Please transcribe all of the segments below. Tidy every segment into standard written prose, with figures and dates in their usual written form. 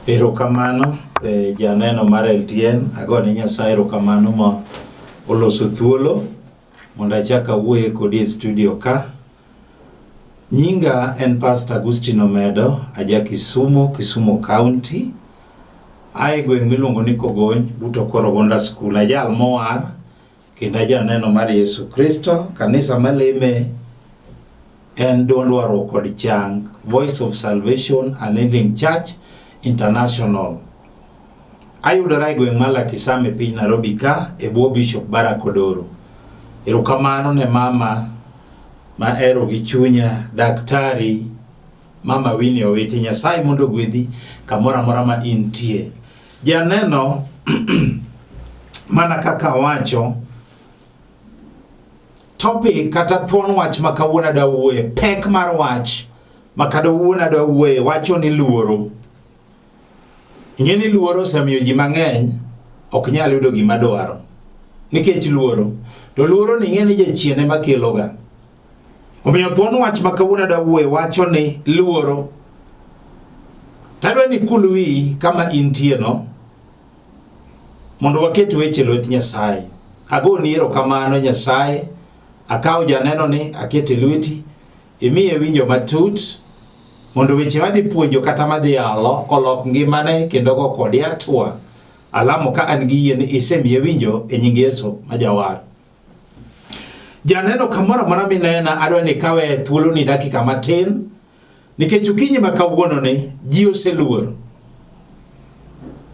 Erokamano eh, janeno mar LTN, agone Nyasaye erokamano ma oloso thuolo mondo achak awuoye kodi e studio ka. Nyinga en Pastor Agustino Omedo, aja Kisumu, Kisumu County. Ae gweng' miluongo ni Kogony, but Okoro Gonda School. Ajal mowar kendo ajaneno mar Yesu Kristo. Kanisa maleme en duond warruok kod chang, Voice of Salvation and Healing Church International. Ayudora e gweng' mar Lakisam e piny Nairobi ka e bwo Bishop Barack Odoro. Erokamano ne mama ma ero gi chunya, Daktari Mama Winnie Owiti. Nyasaye mondo ogwedhi kamoro amora ma intie. Janeno mana kaka awacho, topic kata thuon wach ma kawuono adwa wuoye, pek mar wach ma kawuono adwa wuoye wacho ni luoro. Ing'e ni luoro osemiyo ji mang'eny ok nyal yudo gima dwaro nikech luoro. To luoro ni ing'e ni jachien ema keloga. Omiyo thuon wach ma kawuono adwa wuoye wacho ni luoro. Tadwa ni ikul wiyi kama intie no mondo waket weche e lwet Nyasaye. Agoni erokamano Nyasaye, akawo janeno ni akete lweti, imiye winjo matut mondo weche madhi puonjo kata madhi yalo olok ngimane kendo go kode atua. Alamo ka an gi yie ni isemiye winjo e nying Yesu ma jawar. Janeno kamoro amora minena, adwa ni ikawe thuoloni dakika matin nikech okinyi ma kawuono ni ji oseluor.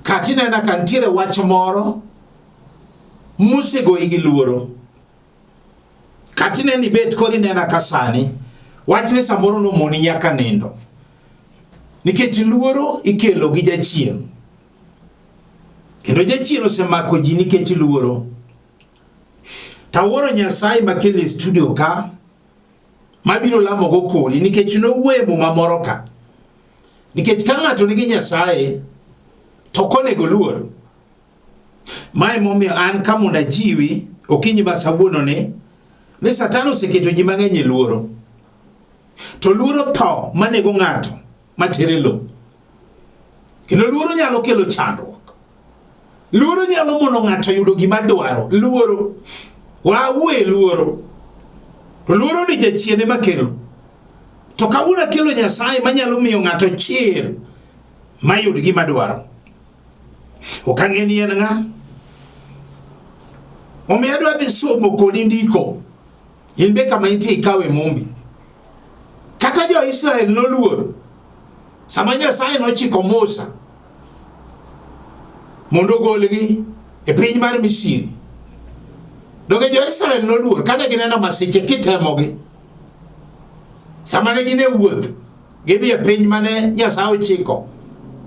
Kata inena ka nitiere wach moro mosegoyi gi luoro. Kata ineno ibet koro inena ka sani, wachni samoro nomoni nyaka nindo. Nikech luoro ikelo gi jachien. Kendo jachien osemako ji nikech luoro. Tawuoro Nyasaye makele e studio ka mabiro lamogo kodi nikech nowuoyo e muma moro ka. Nikech ka ng'ato nigi Nyasaye to ok onego luor. Mae momiyo an ka mondo ajiwi okinyi ma sawuono ni ni Satan oseketo ji mang'eny e luoro. To luoro tho manego ng'ato matere lo. Kendo luoro nyalo kelo chandruok. Luoro nyalo mono ng'ato yudo gima dwaro. Luoro. Wawuoye luoro. To luoro ni jachien ema kelo. To kawuono akelo Nyasaye manyalo miyo ng'ato chir mayud gima dwaro. Ok ang'e ni en ng'a. Omiyo adwa dhi somo kodi ndiko. In be kama intie ikawe mumbi. Kata jo-Israel noluor sama Nyasaye nochiko Musa mondo ogolgi e piny mar Misri. Donge jo-Israel noluor kane gineno masiche kitemogi? Sama ne gin e wuoth, gidhi e piny mane Nyasaye ochiko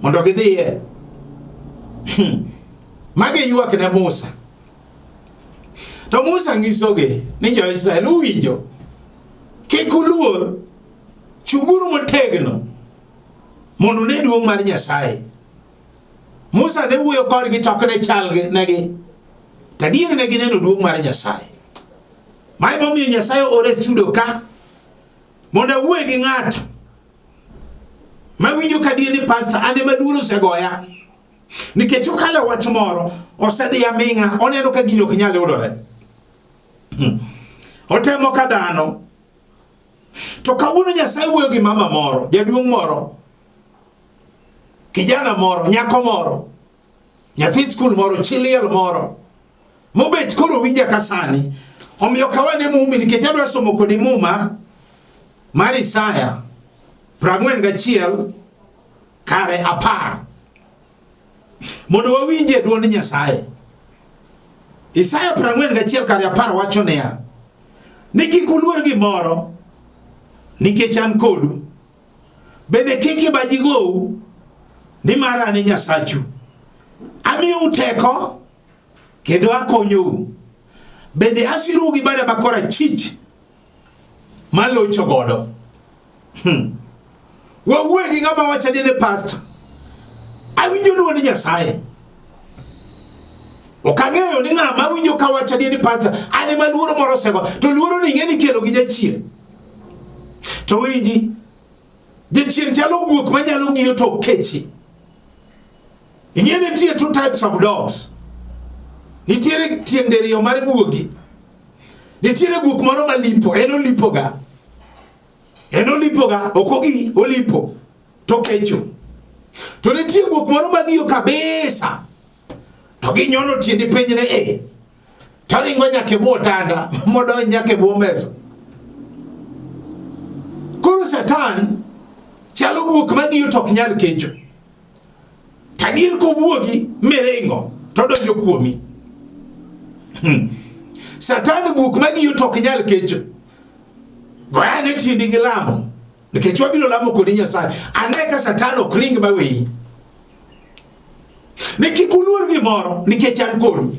mondo gidhiye. Magi ywak ne Musa. To Musa nyisogi ni jo-Israel uwinjo, kik uluor, chunguru motegno mondo une duong' mar Nyasaye. Musa ne wuoyo kodgi to ok ne chal negi. To adier ne gineno duong' mar Nyasaye. Ma emomiyo Nyasaye ore sudo ka mondo awuoye gi ng'ato mawinjo ka adier ni pasta an ema luoro osegoya nikech okalo wach moro osedhi aming'a oneno ka gini ok nyal yudore. Otemo ka dhano. To kawuono Nyasaye wuoyo gi mama moro, jaduong' moro, kijana moro, nyako moro, nyathi skul moro, chi liel moro, mobet koro winja ka sani. Omiyo kawane mumi nikech adwa somo kodi muma mar Isaya 41 kare 10 mondo wawinjie dwond Nyasaye. Isaya 41 kare 10 wacho niya, ni kik uluor gimoro nikech an kodu, bende kik kibaji gou, nimar an e Nyasachu. Amiyou teko kendo akonyou, bende asirou gi bada ma korachich malocho godo. Wawuoye gi ng'ama wacho ni ne pastor. Awinjo dwond Nyasaye. Ok ang'eyo ni ng'ama winjo ka wacho ni pastor, an ema luoro moro osego. To luoro ni ing'e ni kelo gi jachien. To winji, jachien chalo guok manyalo giyo to kechi. Ing'e nitie two types of dogs. Nitiere tieng' diriyo mar guogi. Nitiere guok moro malipo, en olipoga. En olipoga, ok ogi, olipo to kecho. To nitie guok moro magiyo kabisa. To ginyono tiendi piny ne e. To ringo nyaka e bwo otanda, modonj nyaka e bwo mesa. Koro Satan chalo guok magiyo to ok nyal kecho. Tadier kobuogi miringo to donjo kuomi. Satan guok magiyo to ok nyal kecho. Goyane tiendi gi lamo. Nikech wabiro lamo kodi Nyasaye. Ane ka Satan ok ring maweyi. Ni kik uluor gimoro nikech an kodu.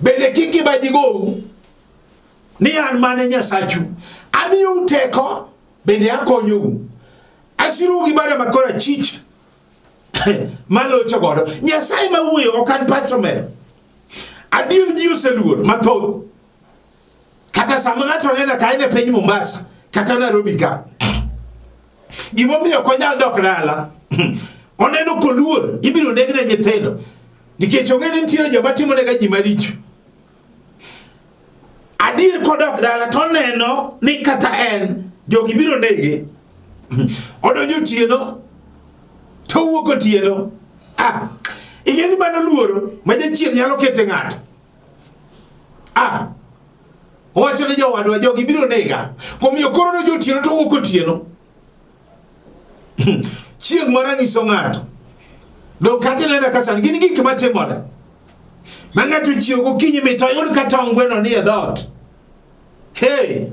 Bende kik kibaji gou ni an mane Nyasachu. Amiyou teko bende akonyou. Asirou gi bada makoro achich malocho godo. Nyasaye mawuoyo ok an Pastor Omero. Adier ji oseluor mathoth. Kata sama ng'ato neno ka en e piny Mombasa kata Nairobi ka. Gimomiyo ok onyal dok dala. Oneno koluor ibiro negne nyithindo. Nikech ong'e ni nitiere joma timonega ji maricho. Adier kodok dala to oneno ni kata en jogi biro nege. Odonjo otieno to owuok otieno. Ah, ing'e ni mano luoro ma jachien nyalo kete ng'ato. Ah, owacho ni jowadwa jogi biro nega. Omiyo koro odonjo otieno to owuok otieno. Chieng' moro anyiso ng'ato. Dong kata ineno ka sani gin gik matimore. Ma ng'ato ochiew gokinyi mit oyud ka tong' gweno ni e dhoot. Hey!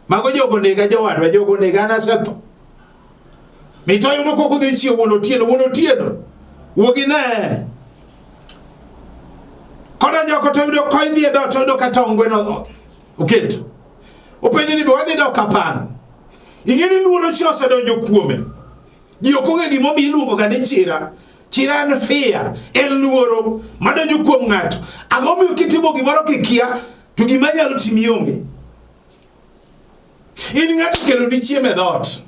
Mago jogo nega jowadwa, jogo nega an asetho. Mit oyudo kok odhi chiew wuon otieno, wuon otieno. Wuogi ne. Kodonjo oko to oyudo koidhi e dhoot oyudo ka tong' gweno oketo. Openjo ni be wadhi dok apang'. Ing'e ni luoro chi osedonjo kuome. Ji ok ong'e gimomiyo iluongo ga ni chira. Chira en fear, en luoro madonjo kuom ng'ato. Ang'o miyo kitimo gimoro kikia to gima nyalo timi onge? In ng'ato keloni chiemo e dhoot.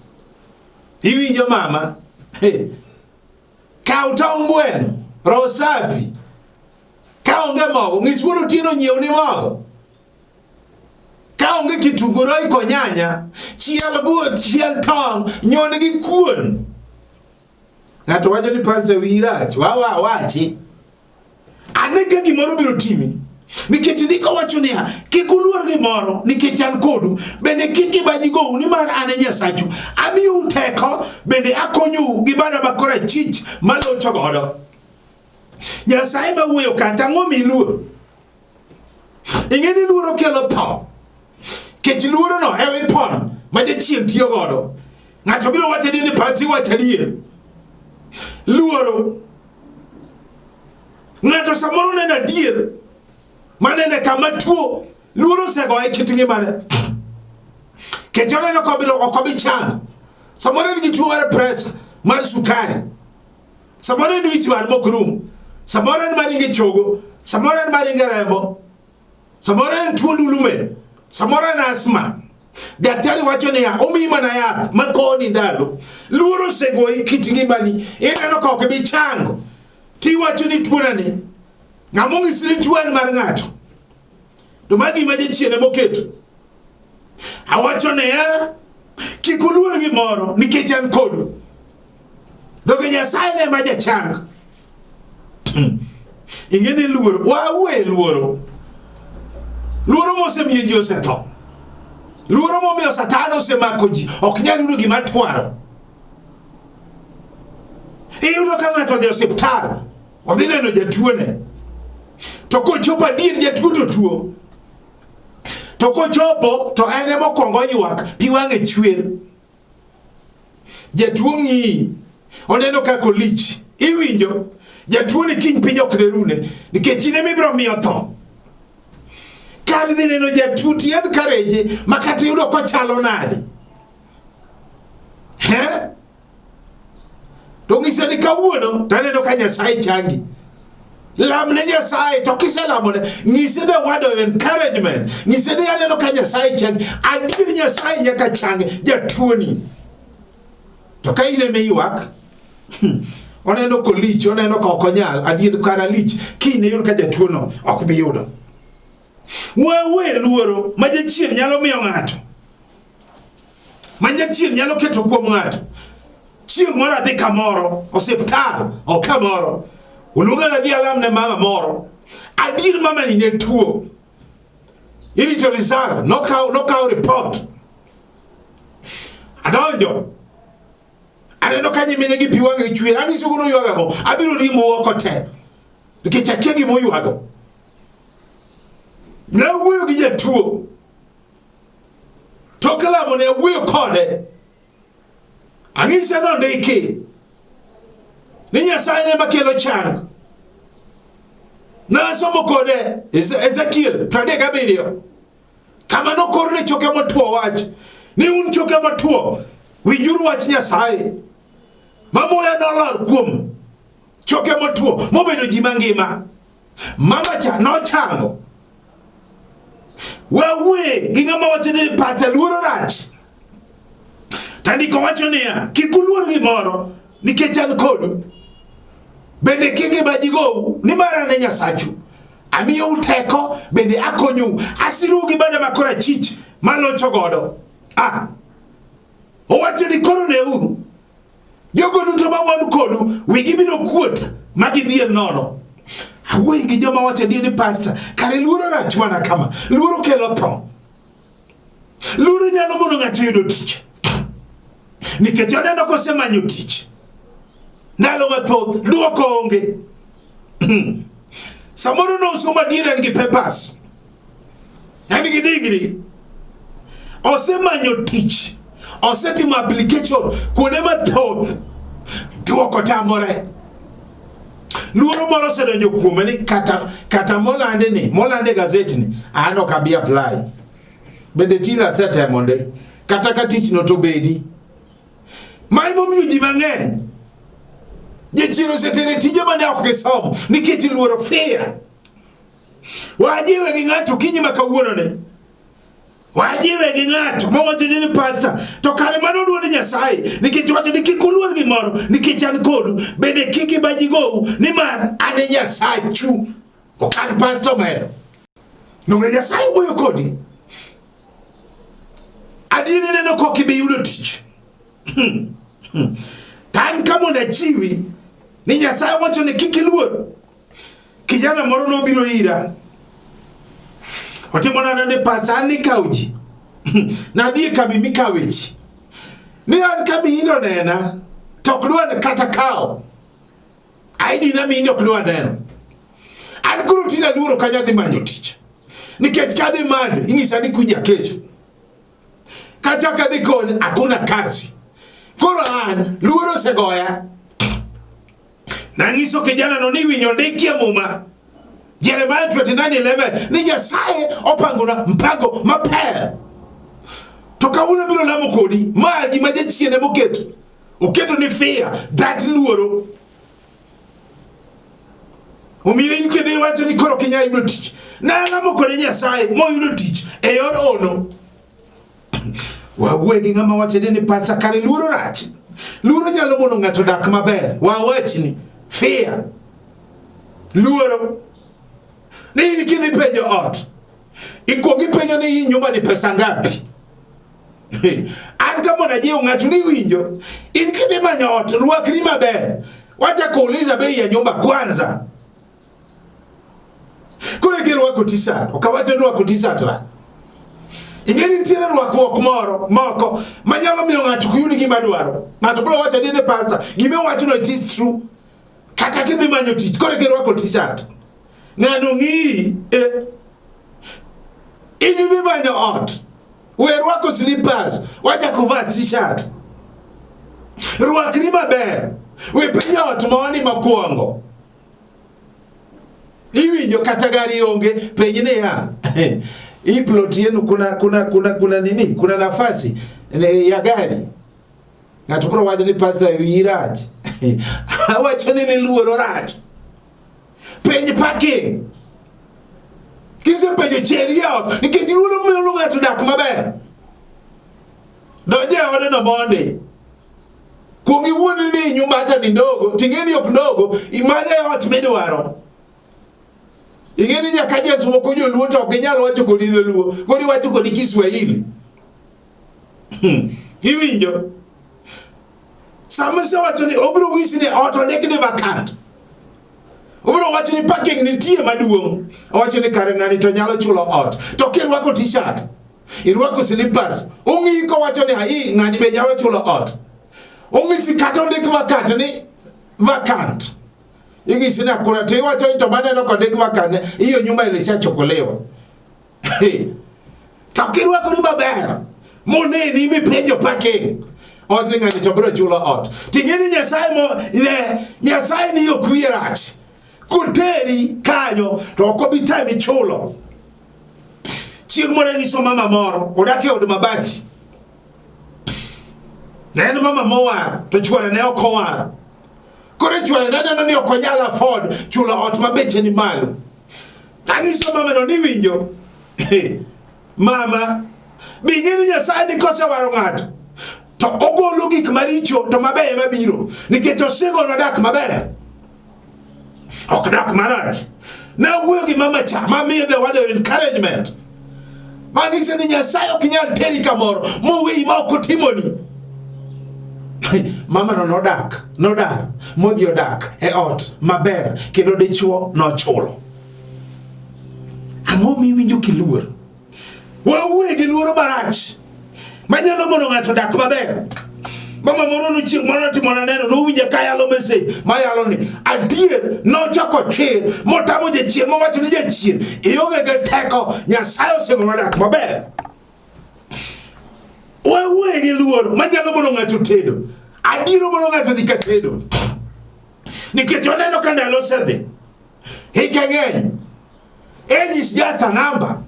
Iwinjo mama? Hey. Kaw tong' gweno, roho safi. Ka onge mogo, ng'is wuon Otieno onyiewni mogo. Ka onge kitungu roiko nyanya, chiel guo, chiel tong', nyon gi kuon. Ng'ato wacho ni pastor wiyi rach, wa wa wachi. Ane ka gimoro biro timi. Nikech ndiko wacho niya, kik uluor gimoro nikech an kodu, bende kik kibaji gou nimar an e Nyasachu. Amiyou teko, bende akonyou gi bada ma korachich malocho godo. Nyasaye ma wuoyo kata ang'o miluor? Ing'e ni luoro kelo tho. Kech luorono e weapon ma jachien tiyo godo. Ng'ato biro wacho adier ni pachi wacho adier. Luoro. Ng'ato samoro neno adier manene kama tuo luoro osegoye kit ngimane. Kech oneno ka obiro ok obi chango. Samoro en gi tuo mar presa mar sukari. Samoro en wich bar mok rum. Samoro en maringe chogo. Samoro en maringe remo. Samoro en tuo ndulume. Samoro en asma. Daktari wacho niya, omiyi mana yath makoni ndalo. Luoro osegoyi kit ngimani. Ineno ka ok ibi chango. Tiwacho ni tuonani. Ng'ama onyisi ni tuo en mar ng'ato. To ma gima jachien ema oketo. Awacho niya, kik uluor gimoro nikech an kodu. Donge Nyasaye ne ma jachang. Ing'e ni luoro, wawe luoro. Luoro mosemiyo ji osetho. Luoro momiyo Satan osemako ji, ok nyal yudo gima twaro. Iyudo ka ng'ato odhi e osiptal, odhi neno jatuone. To kochopo adier jatuo to tuo. To kochopo to en ema okwongo ywak, pi wang'e chwer. Jatuo ng'iyi, oneno kaka olich. Iwinjo, jatuo ni kiny piny ok ne rune, nikech in ema ibiro miyo tho. Kar dhi neno jatuo to encourage ma kata iyudo kochalo nade. He? To ng'ise ni kawuono to aneno ka Nyasaye changi. Lam ne Nyasaye to kiselamone ng'ise the word of encouragement. Ng'ise ni aneno ka Nyasaye changi. Adier Nyasaye nyaka changi jatuoni. To ka in ema iywak, Oneno kolich, oneno ka ok onyal, adier kara lich, kiny ne yud ka jatuono ok bi yudo. Wawe luoro ma jachien nyalo miyo ng'ato. Ma jachien nyalo keto kuom ng'ato. Chieng' moro adhi kamoro, osiptal, ok kamoro. Oluonga nadhi alam ne mama moro. Adier mama ni ne tuo. Irito result, nokaw report. Adonjo. Aneno ka nyimine gi pi wang'e chwer. Anyiso gono ywagago. Abiro riembo oko te. Nikech akia gima oywago. Nawuoyo gi jatuo. Tok lamo ne awuoyo kode. Ang'ise nondiki ni Nyasaye ne makelo chang. Nasomo kode Ezekiel 37 kama nokor ne choke motwo wach ni un choke motwo winjuru wach Nyasaye ma muya nolor kuom choke motwo mobedo ji mangima. Mama cha nochango. Wawuoye gi ng'ama wacho ni pacha luoro rach. Tandiko wacho niya, kik uluor gimoro nikech an kodu. Bende kik gibaji gou, nimar an e Nyasachu. Amiyou teko, bende akonyou. Asirou gi bada ma korachich malocho godo. Ah, owacho ni koro neuru, Jogo duto ma wan kodu wigi biro kuot ma gidhier nono. Awuoyo gi joma wacho adier ni pasta, kare luoro rach mana kama. Luoro kelo tho. Luoro nyalo mono ng'ato yudo tich. Nikech oneno kosemanyo tich. Ndalo mathoth duoko onge. Samoro nosomo adier en gi papers. En gi degree. Osemanyo tich. Osetimo application kuonde mathoth. Duoko tamore. Luoro moro osedonjo kuome ni kata molande ni, molande e gazeti ni, an ok abi apply. Bende tinde asetemo ndi. Kata ka tich no to bedi. Ma emomiyo ji mang'eny jachien osetere tije mane ok gisomo nikech luoro fear. Wajiwe gi ng'ato kinyi ma kawuono ni. Wajiwe gi ng'ato mawacho ni pastor to kare mano duond Nyasaye nikech wacho ni kik uluor gimoro nikech an kodu bende kik ibaji gou nimar an e Nyasachu ok an pastor medo. Donge Nyasaye wuoyo kodi? Adier ineno kok ibi yudo tich. To an ka mondo achiwi ni Nyasaye wacho ni kik iluor. Kijana moro nobiro ira. Otimo nana ni pacha an nikawo ji. Nadhi e kambi mikawe ji. Ni an kambi indo nena to ok dwa kata kawo. ID na mindi ok dwa neno. An koro tinde aluoro ka nyadhi manyo tich. Nikech kadhi manyo inyisa ni kuja kesho. Kachak adhi koni hakuna kazi. Koro an luoro osegoya. Nanyiso kijana no ni winyo ndikie muma. Jeremiah 29:11 ni Nyasaye opangona mpango maber. To kawuono biro lamo kodi ma gima jachien emoketo. Oketo ni fear, that luoro. Omiyo in kidhi wacho ni koro ok inyal yudo tich. Nalamo kode Nyasaye moyudo tich e yor ono. Wawuoye gi ng'ama wacho ni pacha kare luoro rach. Luoro nyalo mono ng'ato dak maber. Wawachni fear. Luoro. Ni in kidhi penjo ot. Ikuongo ipenjo ni hii nyumba ni pesa ngapi? An ka mondo ajiw ng'ato ni winjo. In kidhi manyo ot, rwakri maber. Wacha kuuliza bei ya nyumba kwanza. Koro girwako t-shirt, ok awacho ni rwako t-shirt rach. Ing'e ni nitiere rwakruok moro moko manyalo miyo ng'ato ok yud gima dwaro. Ng'ato biro wacho ni pastor, gima iwachono it is true. Kata kidhi manyo tich, koro girwako t-shirt. Ng'ano ng'iyi, eh. In idhi manyo ot, we rwako slippers, wacha kuvaa t-shirt. Rwakri maber, we penjo ot mondi mokwongo. Iwinjo kata gari onge, penj niya, hii plot yenu kuna nini? Kuna nafasi ya gari? Ng'ato biro wacho ni pastor wiyi rach. Awacho ni luoro rach. Penj parking. Kisepenjo cheri e ot nikech luoro miyo ng'ato dak maber. Donj e odno mondi. Kuong iwuond ni nyumba hata ni ndogo, ting'e ni ok ndogo, mano e ot midwaro. Ing'e ni nyaka Yesu moko joluo to ok ginyal wacho kodi dholuo, koro iwacho kodi Kiswahili. Iwinjo? Sama isewacho ni obiro nyisi ni ot ondik ni vacant. Obiro wacho ni parking nitie maduong'. Owacho ni kare ng'ani to nyalo chulo ot. To kirwako t-shirt, irwako slippers, ong'iyi kowacho ni ai ng'ani be nyalo chulo ot. Ong'isi kata ondik vacant ni vacant. Ing'isi ni akura to iwacho ni to maneno kondik vacant hiyo nyumba ilishachukuliwa. To kirwakori maber moneni mipenjo parking owacho ni ng'ani to biro chulo ot. Ting'e ni Nyasaye mo ne Nyasaye ni ok wiye rach. Koteri kanyo to ok obi tami chulo. Chieng' moro anyiso mama moro odak e od mabati. Ne en mama mowar to chwore ne ok owar. Koro chwore ne neno ni ok onyal afford chulo ot ma beche ni malo. Anyiso mama no ni winjo. Mama, be ing'e ni Nyasaye ni kosewaro ng'ato to ogolo gik maricho to mabeyo ema biro nikech osingo nodak maber ok dak marach. Nawuoyo gi mama cha mamiyo the word of encouragement mang'ise ni Nyasaye ok nyal teri kamoro moweyi ma ok otimoni. Mama no nodak, nodar modhi odak e ot maber kendo dichuo nochulo. Ang'o miwinjo kiluor? Wawuoye gi luoro marach manyalo mono ng'ato dak maber. Mama moro nochieng' moro notimona neno nowinja ka yalo message mayalo ni adier nochako chir motamo jachien mowacho ni jachien ionge gi teko Nyasaye osegono dak maber. Wawuoye gi luoro manyalo mono ng'ato tedo. Adier mono ng'ato dhi ka tedo. Nikech oneno ka ndalo osedhi. Hike ng'eny. Age is just a number.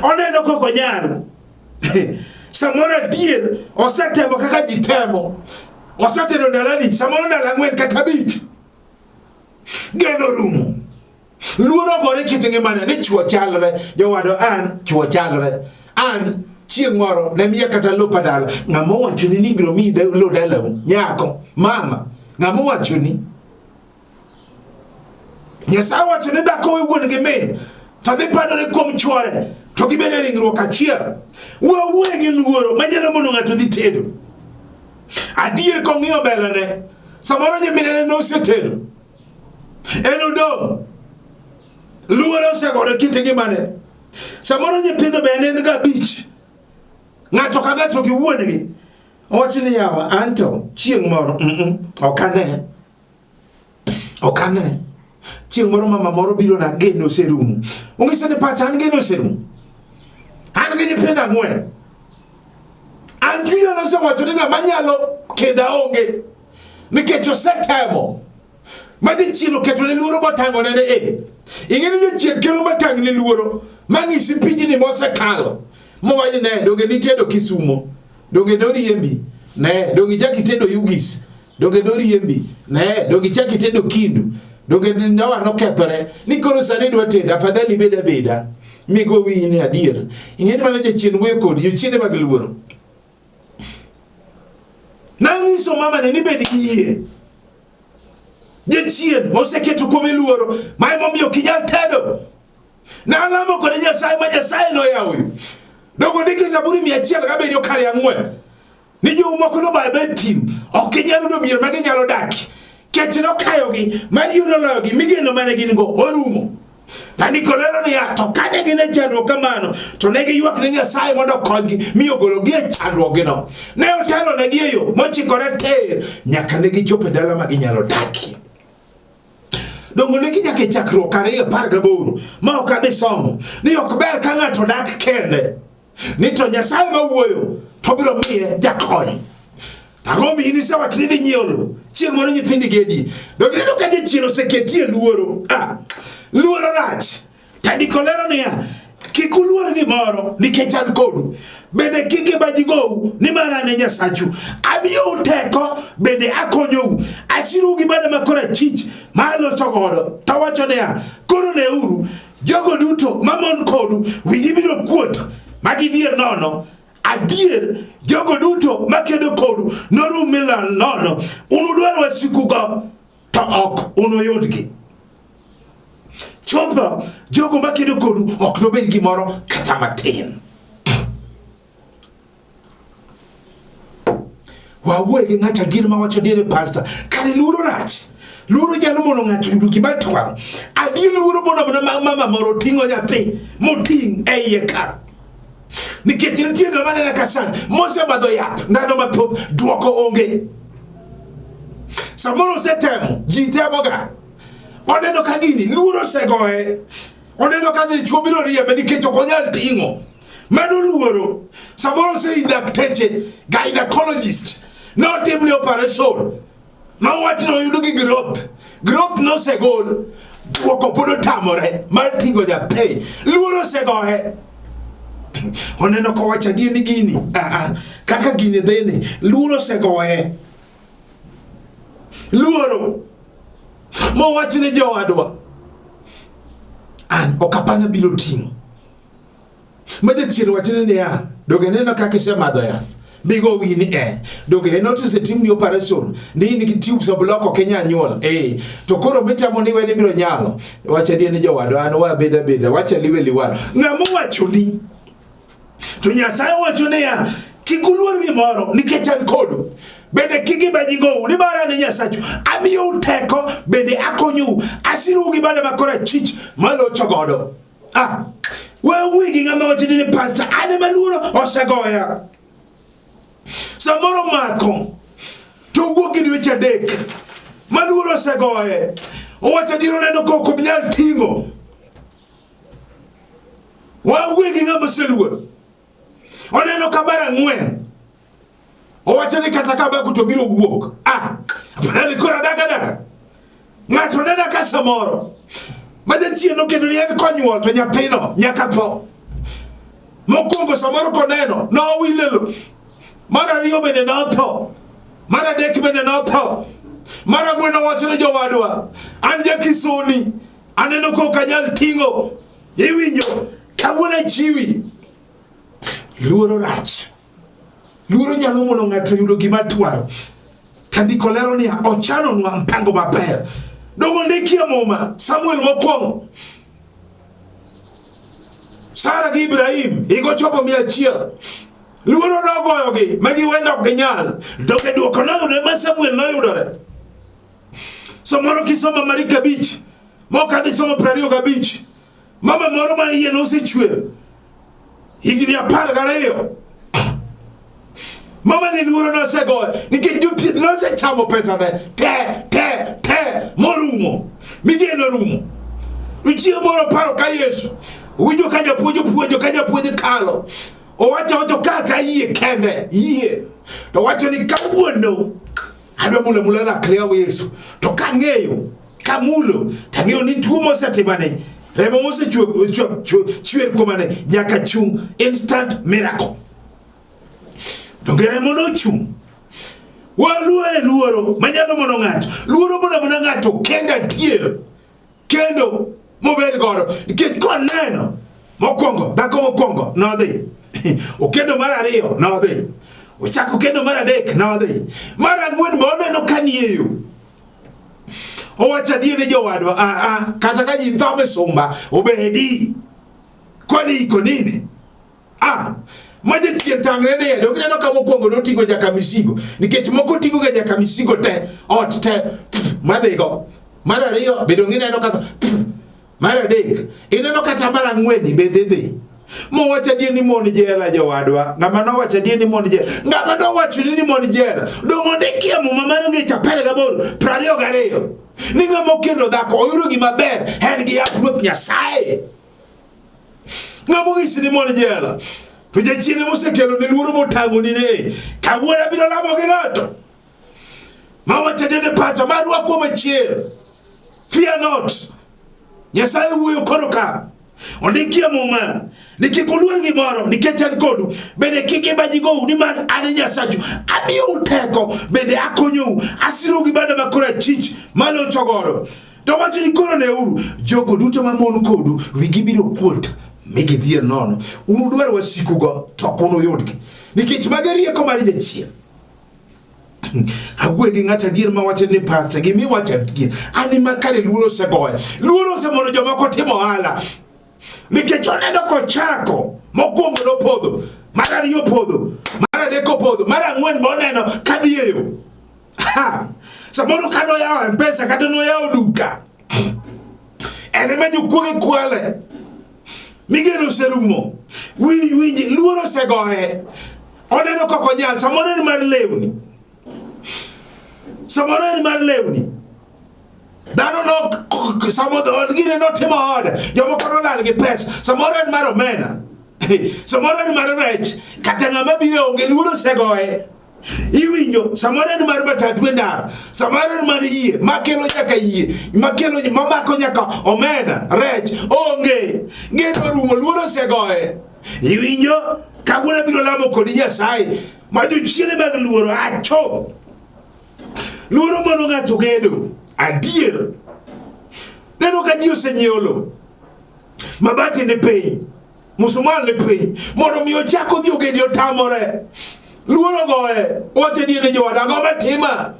Oneno kok onyal. Samoro adier osetemo kaka ji temo. Osetedo ndalo adi? Samoro ndalo ang'wen kata abich. Geno rumo. Luoro ogore kit ngimane ni chwo chalre. Jowado an chwo chalre. An chieng' moro ne miya kata lopa dala. Ng'ama owachoni ni ibiro miyi lo dalau? Nyako, mama, ng'ama owachoni? Nyasaye wacho ni dhako we wuon gi min to dhi padore kuom chwore to gibedo e ringruok achiel. Wawuoye gi luoro manyalo mono ng'ato dhi tedo. Adier kong'iyo mbelene, samoro nyiminene nosetedo. En odong'. Luoro osegore kit ngimane. Samoro nyithindo bende en ga abich. Ng'ato ka ng'ato gi wuon-gi. Owacho ni yawa anto chieng' moro ok ane. Ok ane. Chieng' moro mama moro biro na geno oserumo. Ong'isa ni pacha an geno oserumo. An gi nyithindo ang'wen. An chunya nosewacho ni ng'ama nyalo kenda onge. Nikech osetemo. Ma jachien oketone luoro motang'one ne e. Ing'e ni jachien kelo matang'ne luoro mang'isi pichni mosekalo. Mowacho ne donge nitedo Kisumo. Donge noriembi. Ne donge ichak itedo Yugis. Donge noriembi. Ne donge ichak itedo Kindu. Donge ndoa nokethore. Ni koro sani idwa tedo afadhali ibed abeda. Migo wiyi ni adier. Ing'e ni mano jachien wuoyo kodi, jochiende mag luoro. Nanyiso mama ni bed gi yie. Jachien oseketo kuome luoro ma emomiyo ok inyal tedo. Nalamo kode Nyasaye ma Nyasaye noyawo yo. Dongo ndiki Zaburi 107 kare ang'wen. Ni jo moko nobayo e thim, ok ginyal yudo mier ma ginyalo dakie. Kech nokayogi, ma riyo noloyogi, mi geno mane gin go orumo. Andiko lero niya, to kane gin e chandruok kamano, to ne giywak ne Nyasaye mondo okonygi, mi ogologi e chandruokgino. Ne otelonegi e yo mochikore tir, nyaka ne gichopo e dala ma ginyalo dakie. Dongo ne nyaka e chakruok 2:18 ma ok adhi somo ni ok ber ka ng'ato dak kende ni to Nyasaye ma wuoyo to biro miye jakony. Ang'o mi in isewacho ni idhi nyiewo lowo chieng' moro nyithindi gedi donge ineno ka jachien oseketi e luoro ah, luoro rach Tandiko lero niya kik uluor gimoro nikech an kodu bende kik ibaji gou nimar an e Nyasachu amiyou teko bende akonyou asirou gi bada ma korachwich ma aloso godo to awacho niya koro neuru jogo duto mamon kodu wigi biro kuot ma gidhier nono. Adier, jogo duto makedo kodu norum mi lal nono. Unudwar wasikugo to ok unuyudgi. Chutho, jogo makedo kodu ok nobed gimoro kata matin. Wawuoye gi ng'ato adier ma wacho adier pasta. Kare luoro rach. Luoro nyalo mono ng'ato yudo gima dwaro. Adier luoro mono mana mama moro ting'o nyathi moting' e iye ka. Nikech nitie joma nena ka sani mosemadho yath ndalo mathoth duoko onge. Samoro osetemo, ji temoga. Oneno ka gini luoro osegoye. Oneno ka dichuo biro riembe nikech ok onyal ting'o. Mano luoro. Samoro osei dakteche, gynecologist, notimne operation. Nowach ni oyudo gi growth. Growth nosegol. Duoko pod otamore mar ting'o nyathi. Luoro osegoye. Oneno kowacho adier ni gini, ah, ah, kaka gini dhini, luoro osegoye. Luoro. Mowach ni jowadwa, an ok apana biro ting'o. Ma jachien wachne niya, donge ineno kaka isemadho yath? Bigo wiyi ni eh. Donge e notice timni operation ni in gi tubes oblok ok inyal nyuol. Eh. To koro mitemo ni weni biro nyalo. Wach adier ni jowadwa an wabeda beda wacha liwe liwalo. Ng'ama owachoni? To Nyasaye wacho niya, kik uluor gimoro nikech an kodu. Bende kik gibaji gou, nimar an e Nyasachu. Amiyou teko, bende akonyou. Asirou gi bada ma korachwich malocho godo. Ah, wewe gi ng'ama wacho ni pastor, an ema luoro osegoya. Samoro mako to owuok gi dweche adek ma luoro osegoye. Owacho adier oneno ka ok nyal ting'o. Wawuoyo gi ng'ama oseluor. Oneno ka mar ang'wen. Owacho ni kata ka bako to biro wuok. Ah, afadhali koro adak adaka. Ng'ato nena ka samoro ma jachien oketo ni en konyuol to nyathino nyaka tho. Mokwongo samoro koneno nowile lo. Mar ariyo bende notho. Mar adek bende notho. Mar ang'wen owacho ne jowadwa, an jakisoni, aneno ka ok anyal ting'o. Iwinjo, kawuono achiwi. Luoro rach. Luoro nyalo mono ng'ato yudo gima dwaro. Tandiko lero niya, ochanonwa mpango maber. Dongo ndikie Muma, Samuel mokwongo. Sara gi Ibrahim higa ochopo 100. Luoro nogoyogi ma giwendo ok ginyal. Donge dwoko noyudore ma Samuel noyudore. Samoro kisomo Mariko 5, mokadhi somo 25, mama moro ma iye nosechwer higni 12. Mama ni luoro nosegoyo nikech jothieth nosechamo pesane te te te morumo migeno rumo. Chieng' moro paro ka Yesu owinjo ka japuonj opuonjo ka japuonj kalo owacho awacho kaka yie kende yie to owacho ni kawuono adwa mulo amula lak lew Yesu to kang'eyo kamulo tang'eyo ni tuo mosetimane remo mosechwer kuomane nyaka chung instant miracle. Donge remo nochung'? Waluo e luoro manyalo mono ng'ato luoro mono mana ng'ato kendo adier kendo mobed godo nikech koneno mokwongo dhako mokwongo nodhi okendo mar ariyo nodhi ochako kendo mar adek nodhi mar ang'wen be oneno ka nie yo owacho adier ni jowadwa aa kata ka ji tho misumba obedi kwani iko nini ah ma jachien tang'ne ni donge ineno ka mokwongo noting'o nyaka misigo nikech moko ting'o ga nyaka misigo te ot te madhigo mar ariyo be donge ineno kaka mar adek ineno kata mar ang'wen be dhi dhi mowacho adier ni mon jela jowadwa ng'ama nowacho adier ni mon jela ng'ama nowacho ni mon jela donge ondikie muma mar ngeche 18 22 ni ng'ama okendo dhako oyudo gima ber en gi yap Ruoth Nyasaye ng'ama onyisi ni mon jela to jachien ema osekelo ni luoro motang'oni ni kawuono abiro lamo gi ng'ato mawacho adier e pacha marwako machiel fear not Nyasaye wuoyo koro ka ondikie muma ni kik uluor gimoro nikech an kodu bende kik ibaji gou nimar an e Nyasachu amiyou teko bende akonyou asirou gi bada ma korachwich malocho godo to wacho ni koro neuru jogo duto mamon kodu wigi biro kuot Mi gidhier nono. Unudwar wasikugo to ok unuyudgi. Nikech mago e rieko mar jachien. Awuoyo gi ng'ato adier ma wacho ni pastor gima iwacho adier. An ema kare luoro osegoya. Luoro osemono jomoko timo ohala. Nikech oneno kochako mokwongo nopodho, mar ariyo opodho, mar adek opodho, mar ang'wen be oneno ka dhi e yo. Ha! Samoro ka noyawo M-Pesa kata noyawo duka. En ema jokuoge kwale. Migeno oserumo. Winj winj luoro osegoye. Oneno kok onyal. Samoro en mar lewni. Samoro en mar lewni. Dhano no samo gine notimo ode. Jomoko nolal gi pesa. Samoro en mar omena. Samoro en mar rech. Kata ng'ama biro onge luoro osegoye. Iwinjo samoro en mar matatu e ndara, samoro en mar yie makelo nyaka yie, makelo mamako nyaka omena, rech, onge. Geno orumo, luoro osegoye. Iwinjo kawuono abiro lamo kodi Nyasaye ma jochiende mag luoro acho. Luoro mono ng'ato gedo adier. Neno ka ji osenyiewo lowo, mabati ni piny, Musumal ni piny mondo mi ochak odhi ogedi otamore. Luoro goye, owacho adier ni jowada, ang'o matima?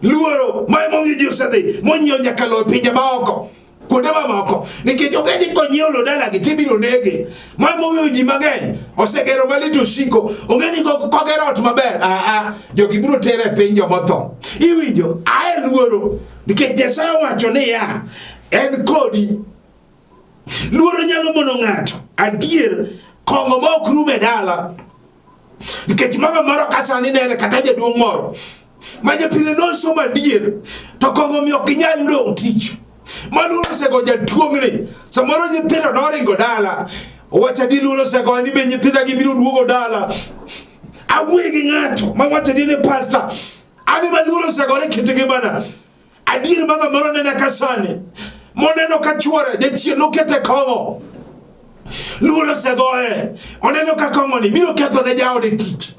Luoro, ma emomiyo ji osedhi monyiewo nyaka lowo e pinje maoko kuonde mamoko nikech ogedi konyiewo lowo dalagi tibiro nege. Ma emomiyo ji mang'eny osegero malit osiko ong'e ni kogero ot maber aa jogi biro tere e piny jomotho. Iwinjo ae luoro nikech Nyasaye owacho niya en kodi. Luoro nyalo mono ng'ato adier kong'o ma ok rum e dala. Nikech mama moro ka sani nene kata jaduong' moro ma japile nosomo adier to kong'o miyo ok ginyal yudo tich. Ma luoro osego jaduong'ni. Samoro nyithindo noringo dala. Owacho adi luoro osego ni be nyithinda gibiro duogo dala. Awuoyo gi ng'ato ma wacho adi ni pasta. An ema luoro osegore kit ngimana. Adier mama moro nena ka sani moneno ka chuore jachien nokete kong'o luoro osegoye oneno ka kong'o ni biro ketho ne jaode tich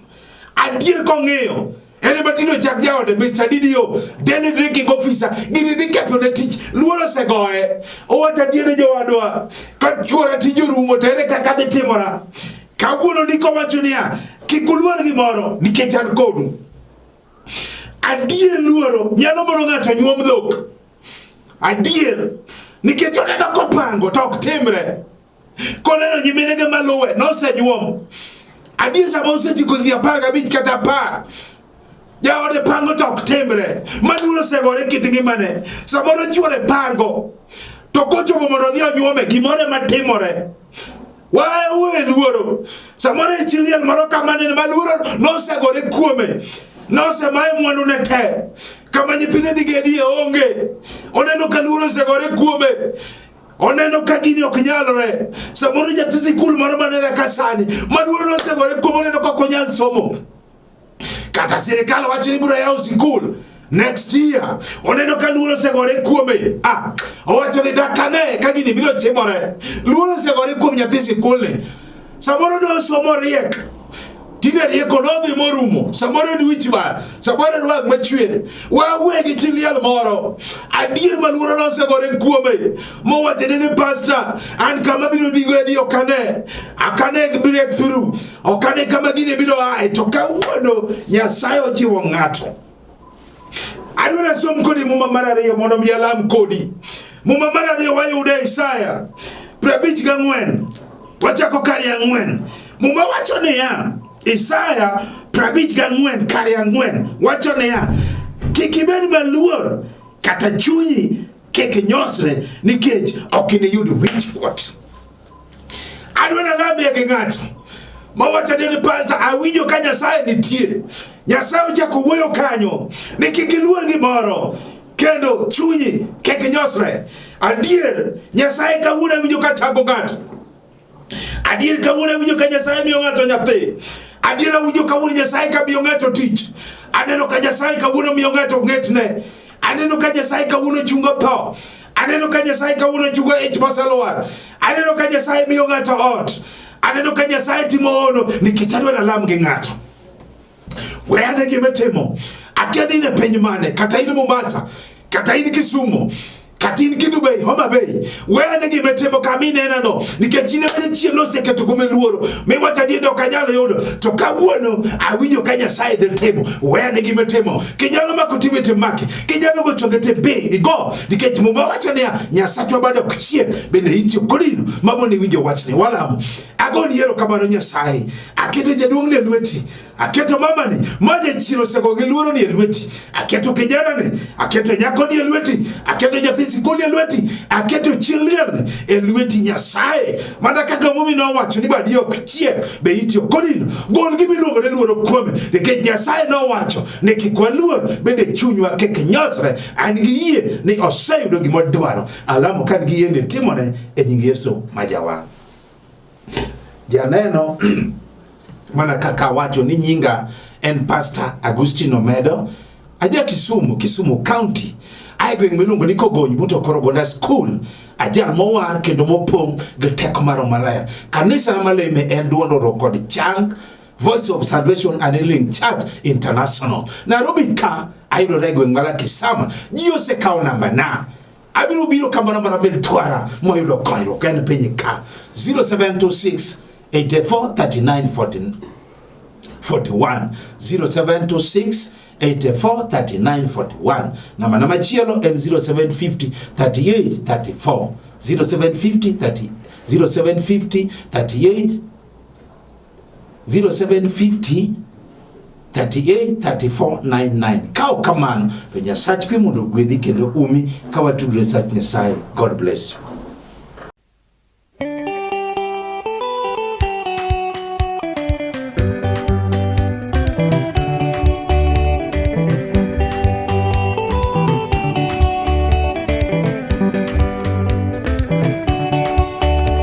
adier kong'iyo en ema tinde ochak jaode Mr. DDO Daily Drinking Officer gini dhi ketho ne tich luoro osegoye owacho adier ne jowadwa ka chuora tij orumo to ere kaka dhi timora kawuono ndiko wacho niya kik uluor gimoro nikech an kodu Adier luoro nyalo mono ng'ato nyuom dhok. Adier nikech oneno kopango to ok timre. Koneno nyiminege maluwe nosenyuom. Adier sama osetieko higni 15 kata 10 jaode pango to ok timre. Ma luoro osegore kit ngimane. Samoro chuore pango to kochopo mondo odhi onyuome gimoro ema timore. Wawe luoro. Samoro e chi liel moro kama nene ma luoro nosegore kuome. Nosemaye mwandu ne te. Kama nyithinde dhi gedie onge. Oneno ka luoro osegore kuome. Oneno ka gini ok nyalre. Samoro nyathi sikul moro manene ka sani ma luoro nosegore kuome oneno ka ok onyal somo. Kata sirikal wacho ni biro yawo sikul next year. Oneno ka luoro osegore kuome. Ah, owacho ni dakane ka gini biro timore. Luoro osegore kuom nyathi sikulni. Samoro ne osomo riek. Tinde rieko nodhi morumo. Samoro en wich bar. Samoro en wang' machwer. Wawe gi chi liel moro. Adier ma luoro nosegore kuome. Mowacho ni pastor, an kama biro dhigo edi ok ane. Ok ane breakthrough. Ok ane kama gini biro ae. To kawuono Nyasaye ojiwo ng'ato. Adwaro asom kodi muma mar ariyo mondo mi alam kodi. Muma mar ariyo wayude e Isaya 54. Wachako kare 4. Muma wacho niya, Isaya 54 kare 4 wacho niya, kik ibed maluor kata chunyi kik nyosre nikech ok iniyud wichkuot. Adwaro alamie gi ng'ato mawacho ni pastor, awinjo ka Nyasaye nitie. Nyasaye ochako wuoyo kanyo ni kik iluor gimoro kendo chunyi kik nyosre. Adier Nyasaye kawuono awinjo ka chango ng'ato. Adier kawuono awinjo ka Nyasaye miyo ng'ato nyathi. Adier awinjo kawuono Nyasaye ka miyo ng'ato tich. Aneno ka Nyasaye kawuono miyo ng'ato ng'etne. Aneno ka Nyasaye kawuono chungo tho. Aneno ka Nyasaye kawuono chungo ich moselwar. Aneno ka Nyasaye miyo ng'ato ot. Aneno ka Nyasaye timo hono nikech adwaro alam gi ng'ato. We ane gima itimo. Akia ni in e piny mane, kata in Mombasa, kata in Kisumu, Kata in Kendu Bay, Homa Bay, weyane gima itimo kama inenano, nikech in ema jachien noseketo kuome luoro, miwacho adier ni ok anyal yudo, to kawuono awinjo ka Nyasaye dhi timo, weyane gima itimo. Kinyalo mako timi to imaki, kinyalo go chonge to ibi, igo, nikech Muma wacho niya, Nyasachwa bado ok chier, bende itiyo kodino, mamoni winjo wachni. Walamo. Agoni erokamano Nyasaye, aketo jaduong'ni e lweti, Aketo mamani ma jachien osego gi luoro ni e lweti. Aketo kijanani, aketo nyakoni e lweti, aketo nyathi sikul e lweti, aketo chi liel e lweti Nyasaye. Mana kaka Mumi nowacho ni badi ok chiek, be itiyo kodino. Gol gima iluongo ni luoro kuome, nikech Nyasaye nowacho ni kik waluor, bende chunywa kik nyosre. An gi yie ni oseyudo gima odwaro. Alamo ka an gi yie ni timone e nying Yesu ma Jawar. Janeno mana kaka awacho ni nyinga en Pastor Agustino Omedo, aja Kisumu, Kisumu County, ae gweng' miluongo ni Kogony but Okorogonda School, ajal mowar kendo mopong' gi teko mar Roho Maler. Kanisa na maleme en duond Oro kod Chang, Voice of Salvation and Healing Church International. Nairobi ka ayudore e gweng' ma Kisama, ji osekawo namba na. Abiro biro kamoro amora midwara moyudo konyruok en piny ka 0726 84 39 40 41 0726 84 39 41 namba na machielo en 0750 38 34 0750 30 0750 38 0750 38 34 99 ka ok kamano to Nyasach kwe mondo ogwedhi kendo umi ka watudre sach Nyasaye. God bless you.